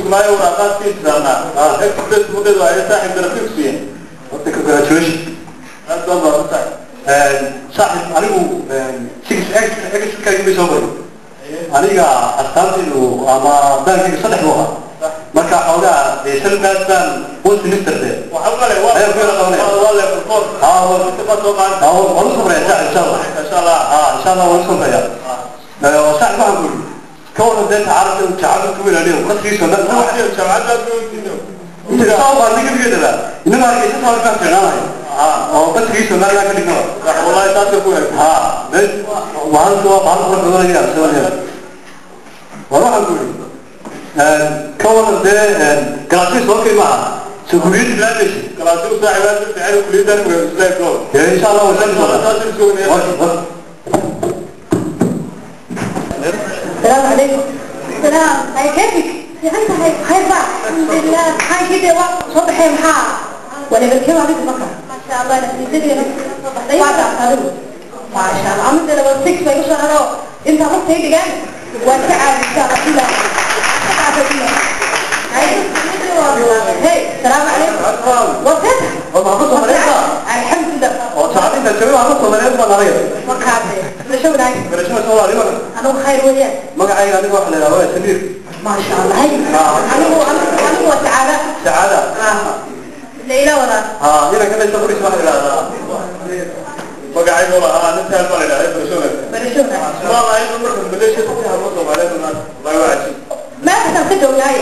sugnaayo waraaqaadkiisa saarnaa express mudadu ay saaxiib darafigsiiyeen. Horta congratulation. Aad baan baa saaxiib. Saaxiib, anigu six x x kaygu bay soo maray. Aniga astaantaydu ama baankayga saddex buu ahaa. Marka xoogaa dee shan baad baan one semester dee waxaa male waa ayaan ku yara qabanaya. Waa level 4. Haa, soo qaadan. Haa, waan u sabraya saaxiib, insha Allah. Insha Allah. Haa, insha Allah waan u sabraya. Oo saaxiib, waxaan ku yidhi ka waran dee tacaarufta jacaylka ku ilaaliyo qasrigiisa jaamacadda aad bay inta saa u qaadnay gebigeedaba inaga arkaysa saa baan fiicnaanahay oo qasrigii Somaliland ka dhignaba. Wallahi taasay ku wanaagsan. Haa, bes waxaan waa bahal qurux badanaya Soomaaliya. War waxaan ku yidhi ka waran dee galaasyo soo kay maaha soo guriyada bilaabaysa. Galaasyo saaxiib aad u fiican kuliyaddan islaam go. Dee insha Allah waan soo doonaa. Taasay sugnay. السلام عليكم. السلام. هاي كيفك؟ انت هاي خير بقى. الحمد لله. هاي كده وقت صبحي محا ولا بالكيو عليك بكره. ما شاء الله نتيجتي ما شاء الله عملت لو 6 ما شاء الله انت عملت ايه جامد وتعب ان شاء الله كلها تعب كلها. هاي هاي السلام عليكم وفتح. الحمد لله. Oo jacalinta jooga waxaan Soomaaliyeed baan anaga. وقعت شو رايك؟ Barashada soo wali انا خير وياك. Magacayga aniga waxa la yiraahdaa Samiir. ما شاء الله. هاي انا هو انا هو تعالى. Sacaada. ليلى ولا Haa, ina kana soo waxa la yiraahdaa magacaygu lahaa nintaan baa la yidhahdaa barashada. برشونا. Wallahi marka Malaysia ku hadlo Soomaaliyeed wallahi waa cajiib. ما كنت وياي.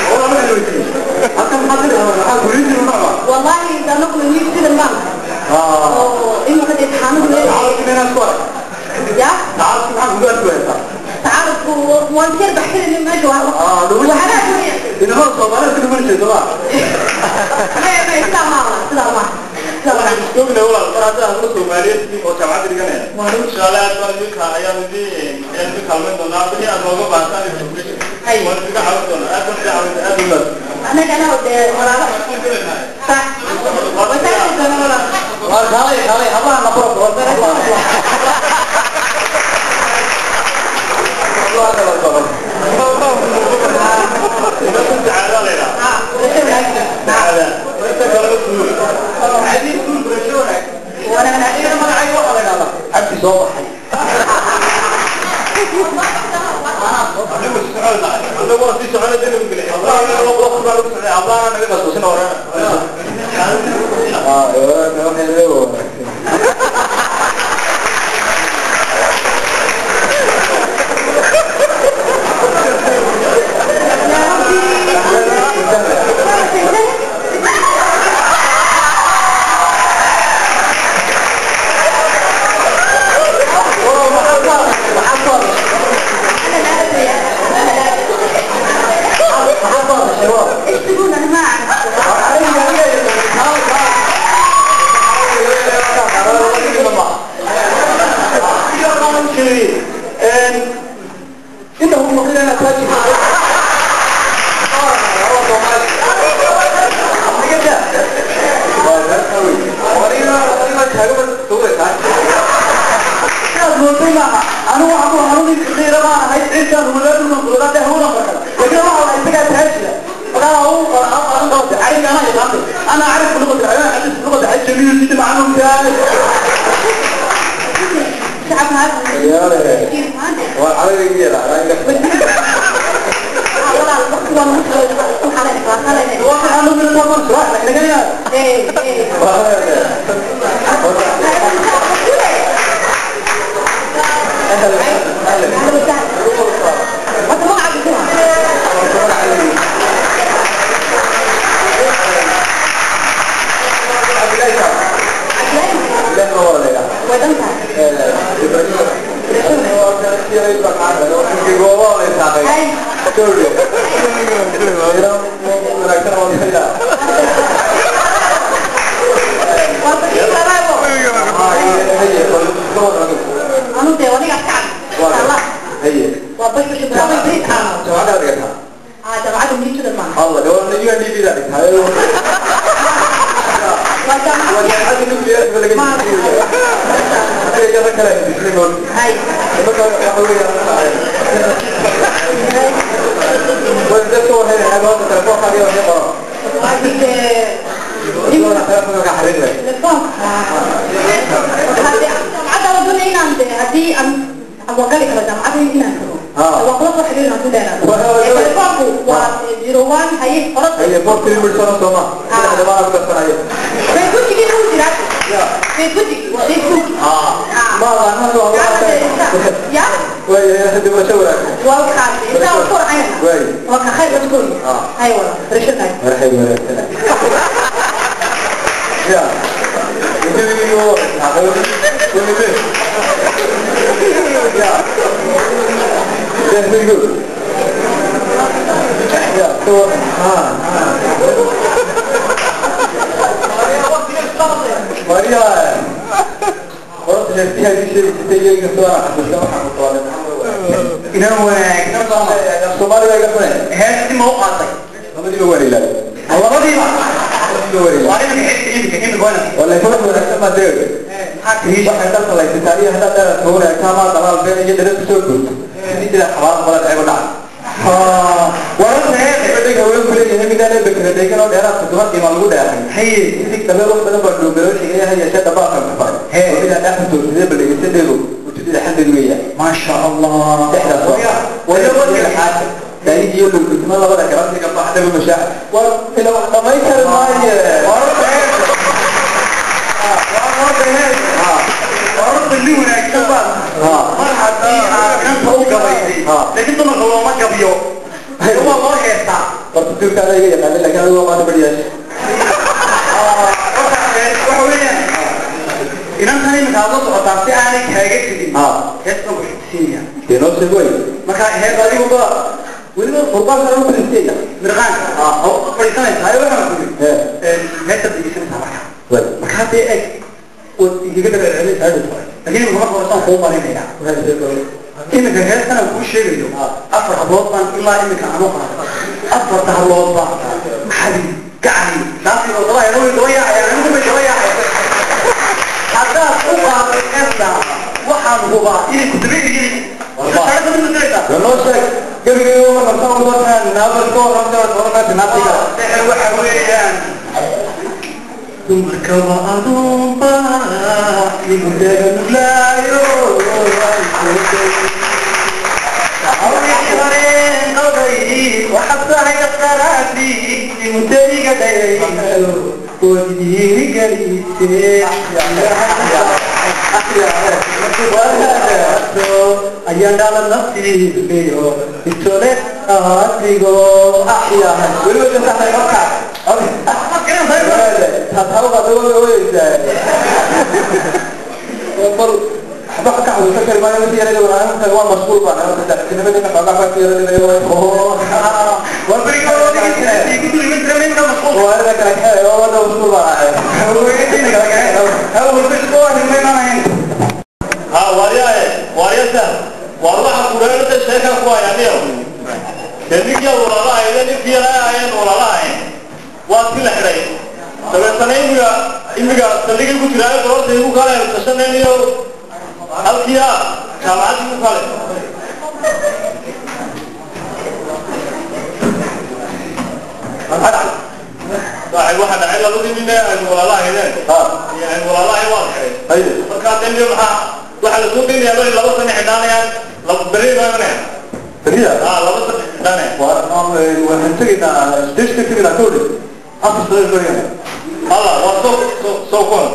Oo ma weydiiyey halkan maxaa ka dhacay? Waxaa guriyada nooca. والله إذا نقل نجيب كده المعنى. Haa. إنه قد يتحامل. Tacaarufka inaan isku arag. يا Tacaarufka maxaa kugu arki waysaa? تعرف وانتير بحكي لي ما جوا. Aa, dhumin. وحنا Inamada Soomaalida ka dhumanaysa soo ma? ما ما سلا ما سلا ما سلا ما. Waxaan joognay walaal mar hadda hadlo Soomaaliyeed oo jaamacadda dhiganaya. Insha Allah aad baan idinka ayaan idin ayaan idin kaalmayn doonaa wixii aad nooga baahataan information. Hay. Waan idinka caawin doonaa, aad baan idin caawin aad u أنا أنا ولا صح وتعرف أنا ولا. Waa kaalay kaalay hablaha na baro. Sacaada la yidhaha. آه Sacaada inta kaleba suul. وأنا أنا Magacayga waxaa la yidhahdaa Cabdi soo baxay. Anigu si socon anagu waa sii soconay dee nagu gelay hablaha naga qasqasina wareena. Haa, waxay leeyahay. يا ربي. أنا لا أدري، أنا لا أدري. إيش تقول؟ أنا ما أعرف. إنه مقيل تاجر. Anigu waxaan hanuunin qiira baan ahay cidaan walaaduna walaada hawla marka laakiin waxa la isaga taajira marka uu aan qawta ariga ana yaqaan ana arif luqada الحيوان حديث لغة حج جميل جدا معلوم ثاني. شعب هذا. كيف هذا؟ والله الوقت والله واحد عنده من المرمى صراحة احنا جاي. ايه ايه. اهلا اهلا. اهلا وسهلا. وانت ما عرفتوها. ودمتها. أنا ده وأنا قاعد الله وبس شو بقول بريد أنا جماعة من كده معنا. Aniga kale musliimood. Hay. Marka waxa weeyaan way dadka waxay ahayd telefoonka iyo waxay qoran. Telefoonka ka xariir. Telefoonka. Jaamacadda la doonaya inaan haddii aan waan gali karo jaamacadda inaan tago. Waa kula soo xiriirna ku dheeraado. Telefoonku waa 01 haye orod. Haye 43 minutes soo ma. Dhammaan ku darsanaya. Facebookigii wuu jiraa. Facebook waa Facebook. Ma la ma Ya. Way hadii ma soo waraag. Waa kaas inta ku ayna. Way. Waa ka khayr dadku. Hay wala rashad. Marxay wanaagsan. Ya. Intii Ya. That's very good. Yeah, so, Maria, horta heestiha idin sheegi jirtay iyaga soo xasuusta waxaan ku qabanay. Inaan wanaagsan Soomaaliga iga xunay. Heesti ma u qaatay? Labadiiba waan ilaaway. Labadiiba? Labadiiba waan ilaaway. Waa iminka heesti iminka iminka waana. Wallahi kula wanaagsan ma deeyo. Maxaa tiri? Waxay dalka laysay taariikh haddaad dheeraad ka wanaagtaa ma dalaal been iyo dhalad kusoo guurto. Sidii jira xabaal badan ceeb u dhacay. Wararta heeste. Gabadhayga haween ku leeyahay midaan ee bekera deegan oo dheeraad toddoba qiima lagu dheeray. Haye. Sidig dabeel wax badan baa dhuugaloo sheegaya ha yeeshee dhabaaqan ku faray. Hee. Oo midaan dhexda toogsadee bal dhegeysadeedu ujeedada xaddeed weeyaan. Maasha Allah. Dhexdaas waa. Wala xaaja. Daayid iyo dhulkutimo labada galantiga baxdaba mashaax. War ila wax dhamayn kari maayo. Wararta heeste. Wararta heeste. Wararta nin wanaagsan baa. Mar haddii aad inanta u gabaysay. Laakiin dumarka looma gabiyo. Waa loo heestaa. Horta duurka adaa iga yaqaanin laakiin adigu waa maanta baryaasha. Waxa weeyaan inantan iminka aad la socotaa si aanay kaaga tegin. Heestan ku xigsiinaya. Dee noo sheeg wey. Marka hees Adigu ba weliba furqaanka lagu fadhiistaya. Mirqaanka. Oo fadhiisanaysaa waxaan ku yidhi. Heesta dhegeysanaysaa marka. Way. Marka haddii eeg waad igaga daba celinaysaa hadhow. Laakiin iminka marka hore saan kuu marinayaa. Iminka heestan aan kuu sheegayo afar hablood baan ilaa iminka aan u qaaday. Afarta habloodba xadi gacani taasi oo daba yahay daba yahay anigu bay daba yahay. Haddaad u qaaday heesta waxaan hubaa inay ku daba yihiin. Dee noo sheeg. Gebigayga ma qabsan u doontaan naabad ka warramta warramta naabtiga. Sixir waxa weeyaan dumarkaba aduunba igu dhaga nuglaayo. Haweenkii horeen qabay waxaad tahay qaraadi imutayga dhayayso ood dhiirigelisee. Ayaan dhala nasiibiyo itole adigo Axyaa. Weliba ka saxday codka. Taas baad uga ooyeysaa. Bal waxba ka xasuusan kari maayo intii yarayda walaalaha waa mashquul baan ahay saaxiibtinimadina xoogaa baa ku yaradinayo. War beriga Waarida kala kaxeeya oo wada mashquul baan ahay. Ha waariyaaye waariyasa waar waxa kureerada sheeka ku hayaniyo dee ninkii walaalaha ninkii yaraayeen walaalaha waa si la xidhay dabeetana imiga imiga saldhigii ku jiraayo garoorta igu kale tashanaynayo halkii ah jaamacaddii ku kale. Saaxiib waxa dhacay labadii nin ee aynu walaalaha ahaydeen iyo aynu walaalahay waa la xidhay. Markaa dee maxaa waxaa la soo daynayaa bay 2 sano xidhaanayaan berri baa imanayaan. Beriya? 2 sano xidhaanayaan. Waxaan tegaynaa station tegaynaa kowdhi. 4 sano marayaan. Hala waa soo soo soo kuwan.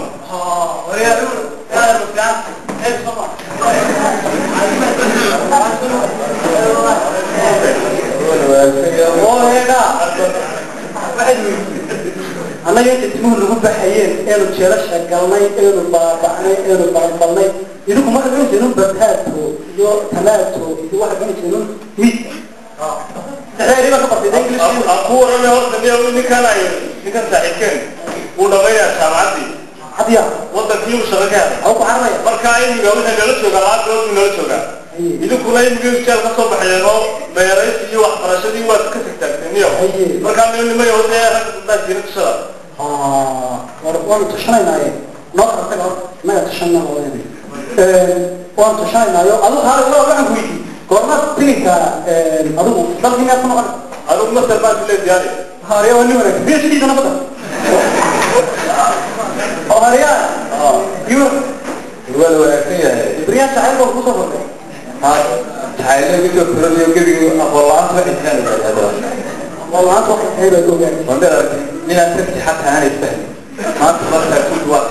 Annaga inta timuhu nagu baxayeen eenu jeelasha galnay eenu baaba'nay eenu balbalnay idinku ma garanaysiinun bataato iyo tamaato iyo waxa garanaysiinun miiska Aan ku warramay horta miya ninkan ay ninkan saaxiibkeen wuu dhammaynayaa jaamacaddii. Hadiya. Wadankii uu shaqo ka helay. Aw ku cararaya. Markaa imiga wuxuu nala joogaa 2 bilood buu nala joogaa. Idinkuna imiga jeel ka soo baxayeen oo meeraysi iyo waxbarashadii waad ka tagtaagteen miyo. Markaa meel nimayo dee rag baa jira tushada. War waanu tushanaynaaye noo kala taga horta innaga tushanna hooyanay. Waan tashanaynayo adigu haale walaal waxaan ku weydiiyey goormaad tegaysaa adigu dalkii miyaad ku noqon adigu masar baan ku leeyahay haarya waa nin wanaagsan PhD-dana badan oo haaryaa iyo waa la wanaagsan yahay ibriyaan jacayl baa kusoo kordhay ha jacaylo kusoo kordhayo gebigu aqoon la'aanta waxay jiraan haddaba aqoon la'aanta waxay tahay baad ogaanaysa wandheer aragtay ninaan tagsi xataa aanay fahmin maanta markaa ku waa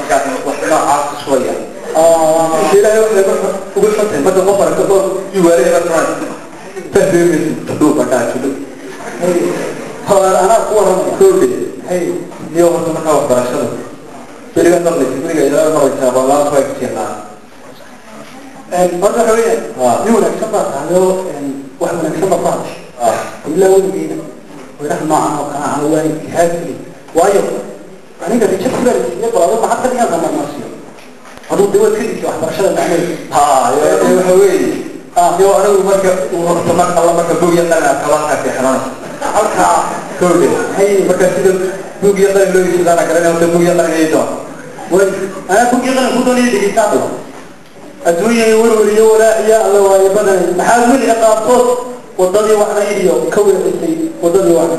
wax noocaas shubaya ilaahay waxay ugu xuntahay marka qof aragto oo yuwaalay markaa fahmaysid taduu badhaa jidho hor anaa ku waramaya koobe hay niyo horta markaa waxbarashada weligaa maqlaysa weligaa ilaa maqlaysa aqoon la'aanta waa iftiinaa horta waxa weeyaan nin wanaagsan baa tahay oo wax wanaagsan baa ku hadashay ilaa weligeyna weynaha noocan oo kale ah waa ijtihaadkii waayo aniga rejecti baa lasiiyey bal adigu maxaad ka dhigan tahay aduu dee waad ka dhigtay waxbarashada macnaheedu ha waxa weeye yo anigu marka uu horta mar alla marka buug iyo qalin arkaba halkaa seexananaysa halkaa koobe marka sida buug iyo qalin loo iibsadaana garanay horta buug iyo qalin ay doon way anaa buug iyo qalin ku doonaya dhegeysta adduunyay werweriyo walaaciya alla waayo badanay maxaad weli ciqaabtood wadadii waxna idiyo ka weecisay wadadii waxna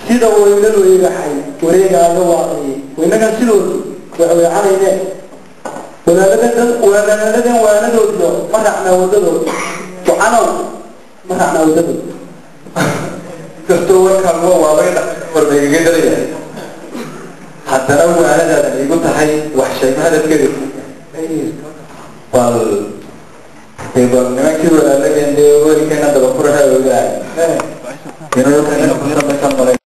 sida weylal weeraxay wareegaaga waaqiyey weynagan sidoodii waxweecanayne walaaladan waanadoodiyo ma raacnaa wadadood ducanow ma raacnaa wadadood kastoo warkaan waa waabay warbaigaga daraya haddana waanadaadan iigu tahay wax sheegma hadafkeedu bal dee bal nimankii walaaladeen dee weelkeena daba furaha ogaa inuu kana ku samaysan malay.